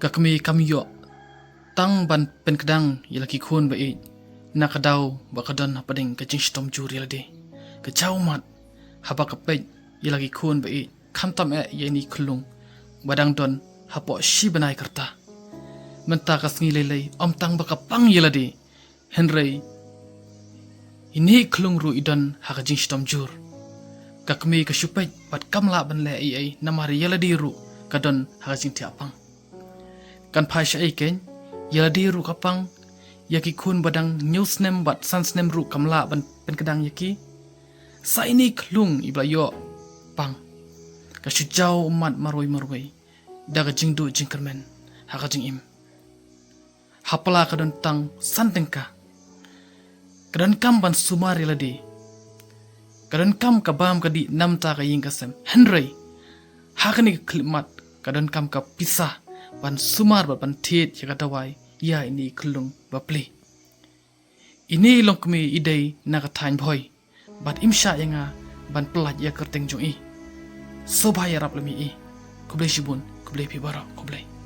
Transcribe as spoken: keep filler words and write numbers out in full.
Ka kmie kam ïoh tang ban pynkdang ïa la ki khun ba ïeit na ka daw ba ka don hapdeng ka jingshitom jur ïa lade. Ka jaw ummat haba ka peit ïa la ki khun ba ïeit, khamtam eh ïa ine i khyllung ba dang don hapoh shi bnai ka rta. Mynta ka sngi lei lei ym tang ba ka pang ïa lade, hynrei ine i khyllung ruh i don ha ka jingshitom jur. Ka kmie ka shu peit bad kam lah ban leh ei ei namar ïa lade ruh ka don ha ka jingthiah pang. Kan phai sha ei keiñ, ïa lade ruh ka pang, ïa ki khun ba dang hynñiew snem bad san snem ruh kam lah ban pynkdang ïa ki. Sa ine i khyllung iba la ïoh pang, ka shu jaw ummat marwei marwei da ka jingduh jingkyrmen ha ka jingim. Ha pla ka don tang san tyngka. Ka donkam ban sumar ïa lade. Ka donkam ka bam ka dih namar ka ïing ka sem. Hynrei ha kane ka khyllipmat ka donkam ka pisa ban sumar bad ban thied ïa ka dawai ïa ine i khyllung ba pli. Ine i longkmie i dei na ka thaiñ Bhoi bad im shah ïa nga ban pyllait ïa ka kyrteng jong i. Sngewbha ïarap lem ïa i. Khublei shibun, khublei phi baroh, khublei.